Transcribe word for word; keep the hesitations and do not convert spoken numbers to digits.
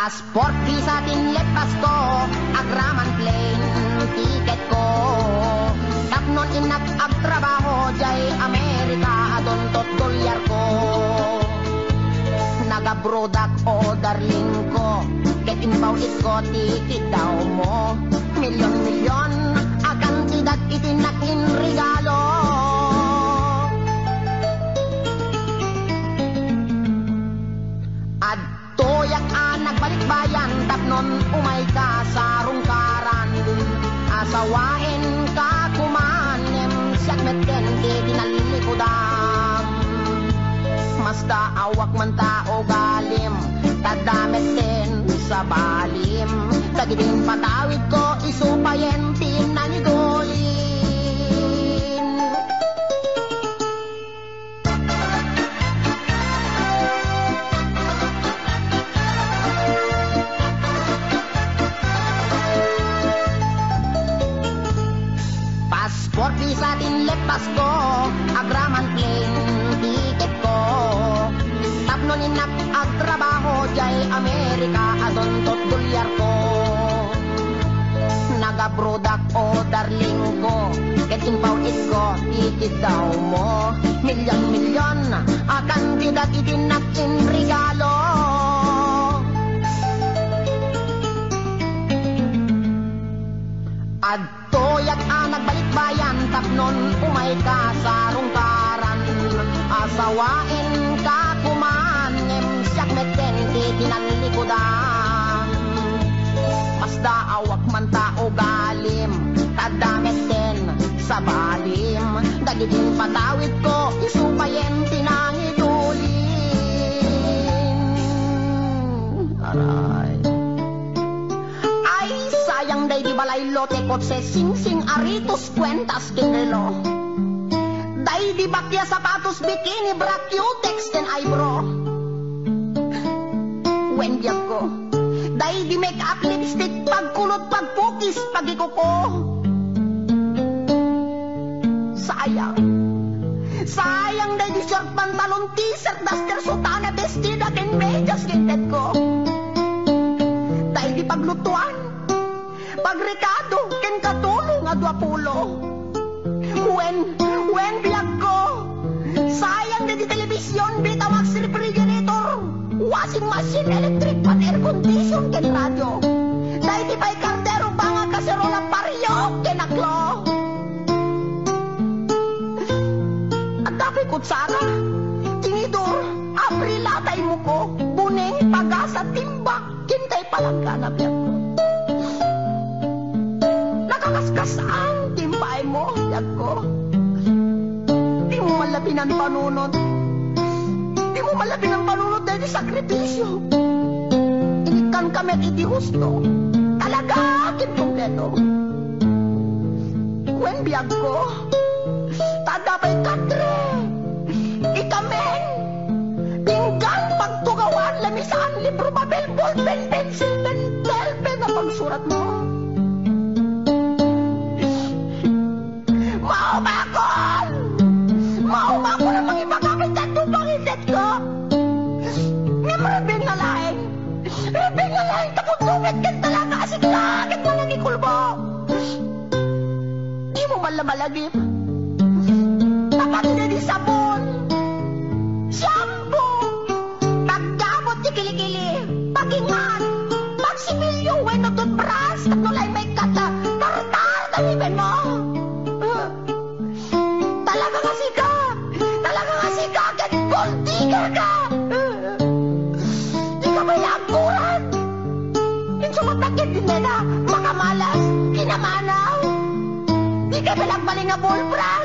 Passport visa ti inlepasko, agraman plane ticketko. Tapnon innak agtrabaho diay Amerika, adunto ti dolyarko. Nagabrodak, o darlingko, ket imbaw-itko ti kiddawmo. Milyon-milyon a kantidat iti innak inregalo. Ad- Toyak a nagbalikbayan tapnon umayka sa rungkaran. Asawaenka koman ngem siak metten ti tinallikudam. Masdaawak man ta ugalim, ta adda metten sabalim. Dagiti impatawidko, isu payen ti nangidulin. Passport visa ti inlepasko, agraman plane ticketko. Tapnon innak agtrabaho diay Amerika, adunto ti dolyarko. Nagabrodak, o darlingko, ket imbaw-itko ti kiddawmo. Milyon-milyon a kantidat iti innak inregalo. Adtoyak a nagbalikbayan tapnon umayka sa rungkaran. Asawaenka koman ngem siak metten ti tinallikudam. Masdaawak man ta ugalim, ta adda metten sabalim. Dagiti impatawidko, isu payen ti nangidulin. Aray. Ay, sayang daydi balay, lote, kotse, singsing, aritos, kuentas, ken relo. Daydi bakia, sapatos, bikini, bra, cutex, ken eyebrow. Wen, biagko. Daydi make-up, lipstick, pagkulot, pagpukis, pagikuko. Sayang. Sayang daydi short pantalon, t-shirt, duster, sutana, bestida, ken medias, ken tetko. Daydi paglutuan, pagrekado, ken katulong a duapulo. Wen, wen, biagko. Sayang daydi television, Betamax, refrigerator, washing machine, electric fan, air condition, ken radio. Daydi pay kardero, banga, kaserola, pariok, ken aklo. Adda pay kutsara, tinidor, abril, atay, muko, buneng, pagasa, timbak, ken tay palanggana, biagko. Nakakaskas-an ti impaaymo, biagko. Dimo man la pinampanunot. Dimo man la pinampanunot daydi sakripisio. Inikkanka met iti husto. Talaga ket kompleto. Wen, biagko. Ta adda pay katre, ikamen, pinggan, pagtugawan, lamisaan, libro, papel, ballpen, pensil, pentel, pen a pagsuratmo. Maumakon! Maumakon a mangibagak iti adu pangitedko. Ngem rubing nga laeng, rubing nga laeng, tapudno met ken talaga a sika ket manangikulbo. Dimo man la malagip. Tapno daydi sabon, shampoo, pagdabot ti kilikili, pagingan, pagsipilyo wenno toothbrush tapno laeng maikkat a tartar ti ngipinmo. Talaga nga sika! Talaga nga sika ket gold digger ka! Dika pay la agkuran! Insumatak ket dinay na makamalas, kinamanaw! Dika pay la agbalin nga bull brush!